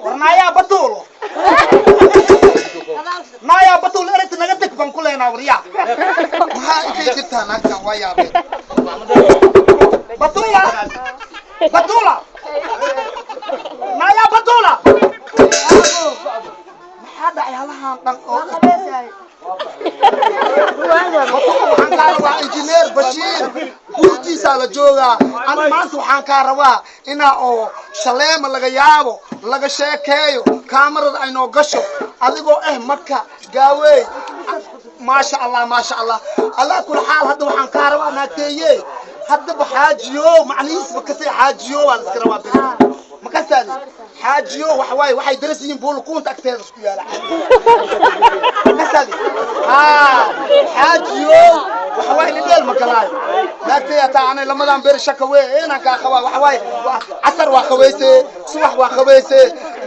War naayaa Batuulo, naayaa Batuulo, eragta naga deg baan ku leenaa. Waryaa, Maxaa intay jirtaa naagtan? Waa yaabeen. Batuula, Batuula, naayaa Batuula, maxaa dhacay halahan dhan oo Batuula? Waxaan kaa rabaa Injineer Bashiir gurtiisaa la joogaa. Ani maanta waxaan kaa rabaa inaa oo shaleema laga yaabo laga sheekeeyo, kaamarada ay noo gasho adigoo marka gaawey. Maasha Allah, maasha Allah, alaa kula xaal. Hadda waxaan kaa rabaa naagteeye, haddaba xaajiyo macnihiisba kasay. Xaajiyo waa la iska rabaa beri makasaadi. Xaajiyo waxa waaye waxay daras yihiin buulukuunta agteeda isku yaala makasaadi. Ha, xaajiyo waxa waaye dhidheel ma galaayo naagtay. Hataa anay lamadan beri shaka wey inaan kaa qabaa. Waxa waaye casar waa qabayse, subax waa qabayse,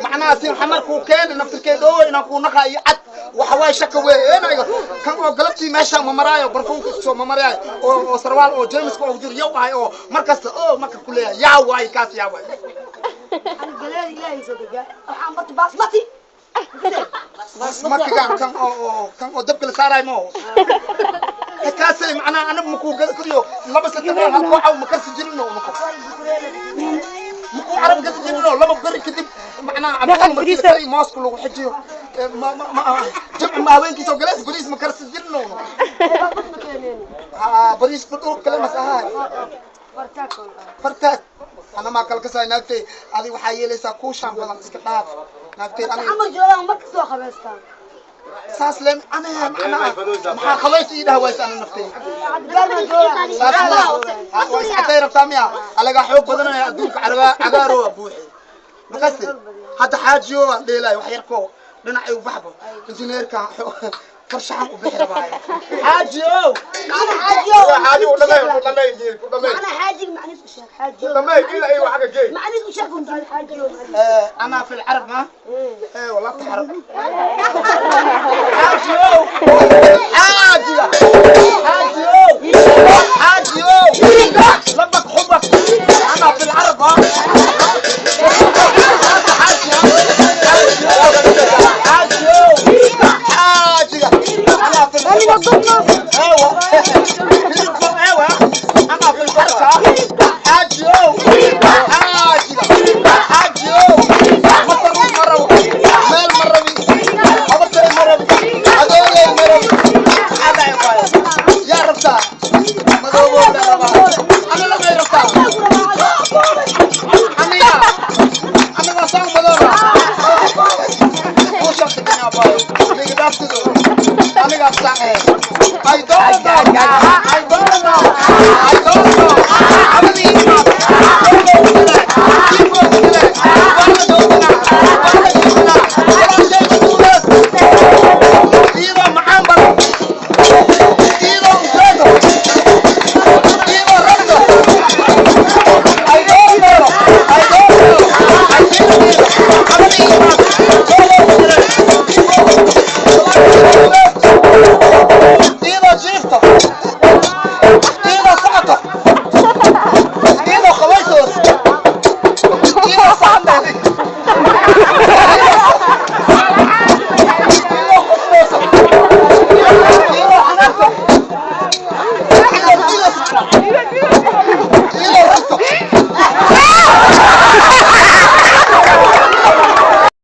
macnaha si xamarkuu keena naftirkeed oo inaan kuu naqaa iyo cad. Waxa waaye shaka wey inayga kan oo galabtii meesha ma maraayo, barfuunka isku soo ma maraayo oo sarwaal oo jeemiska oo jiro yow ahay oo markasta oo marka ku leeyahay yaa waay kaas, yaa waay. Galeed Ilaahay soo gargaar, waxaan barta basmati. Matigan kan oo kan oo dabka la saaraay ma oo kaasay, macnaha anagu makuu gada koriyo laba saddex hal koox ma karsi jirin oo makuu carab gada jirin oo laba beri kadib, macnaha cabdul markii la kariyo mooska lagu xijiyo ma ma ma jamci ma haweenkiisa oo galees bariis ma karsi jirin oo ha bariis dhul kale mas ahaa fartaag. Ana maa kala kasay naagtay. Adi waxaa yeelaysaa kuushaan badan iska dhaaf naagtay aniga. Camar joogaan marka soo qabaystaan. Saas leen aniga macnaha maxaa qabays ii dhaha waysa ana naftay. Cabdigaal ma joogaan? Saas ma waa iscatay rabtaa miya? Alagaa xoog badanaya adduunka caragaa cagaaro waa buuxi makasti. Hadda xaajiyo waan dheelaayo wax yarkoo dhinacay u baxbo injineerka farshaxan u bixi rabaayo xaajiyo. Macna xaajiyo. Xaaji u dhamay, ku dhamay injineer, ku dhamay. Macna xaajiga macniis u sheeg, xaajiyo. Ku dhamay ila iyo waxa ka geey. Macniis u sheeg unta xaajiyo. أنا في العرب ما إيه والله تحرك. حاجيو، حاجيو، حاجيو، حاجيو، لبك حبك. أنا في العرب ها. حاجيو، حاجيو، حاجيو، أنا في الحركة. أيوة، أيوة، أنا في الحركة.